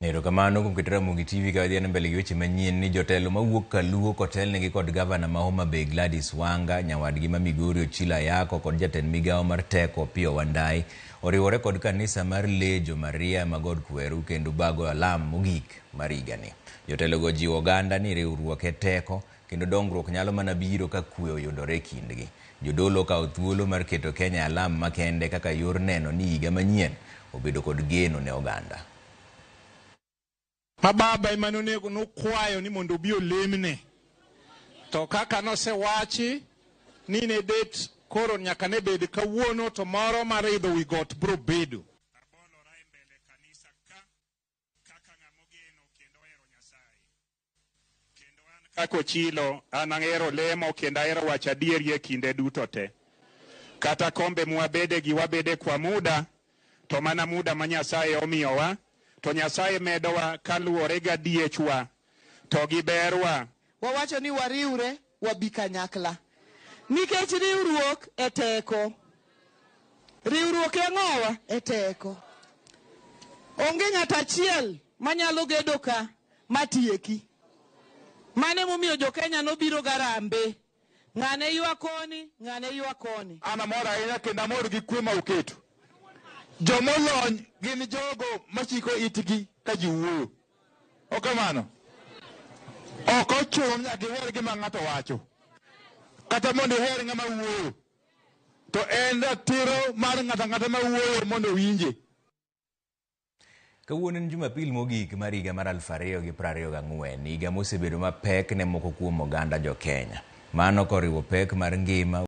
Erokamano kuom keto Ramogi TV ka wadhi mbele gi weche manyien ni jotelo mawuok Kaluo kotelnegi kod gavana ma Homa Bay Gladys Wanga, nyawadgi ma Migori Ochilo Ayako kod jatend migawo mar teko Opiyo Wandayi oriwore kod kanisa mar Lejo Maria ma God Kweru kendo bago alam mogik mar higani. Jotelogo ojiwo oganda ni riwruok e teko kendo dongruok nyalo mana biro ka kwe oyudore e kindgi. Jodolo okawo thuolo mar keto Kenya e alam makende kaka yor neno ni higa manyien obedo kod geno ne oganda. Ma baba ema nonego nokwayo ni mondo obi olemne. To kaka nosewachi ni ne det koro nyaka ne bed kawuono to moro mar idho wi got bro bedo. Abolora e mbele kanisa ka kaka ng'ama ogeno kendo ohero Nyasaye. Kendo an kaka Ochilo, an ahero lemo kendo ahero wacho adieri e kinde duto te. Kata kombe mwabede gi wabede kwa muda, to mana muda ma Nyasaye omiyowa, to Nyasaye medowa kaluwore gadiechwa to gi berwa. Wawacho ni wariwre wabi kanyakla nikech riwruok e teko. Riwruok e ang'owa? E teko. Onge ng'ato achiel manyalo gedo ka matieki. Mano emomiyo jo-Kenya nobiro garambe. Ng'ane ywa koni, ng'ane ywa koni. An amor ahinya kendo amor gi kwe ma uketo. Jomolony gin jogo machiko itgi ka ji wuoyo. Ok kamano? Ok ochuno ni nyaka iher gima ng'ato wacho. Kata mondo iher ng'ama wuoyo. To en ratiro mar ng'ato ang'ata ma wuoyo mondo owinje. Kawuono en Jumapil mogik mar higa mar 2024, higa mosebedo mapek ne moko kuom oganda jo Kenya. Mano koriwo pek mar ngima.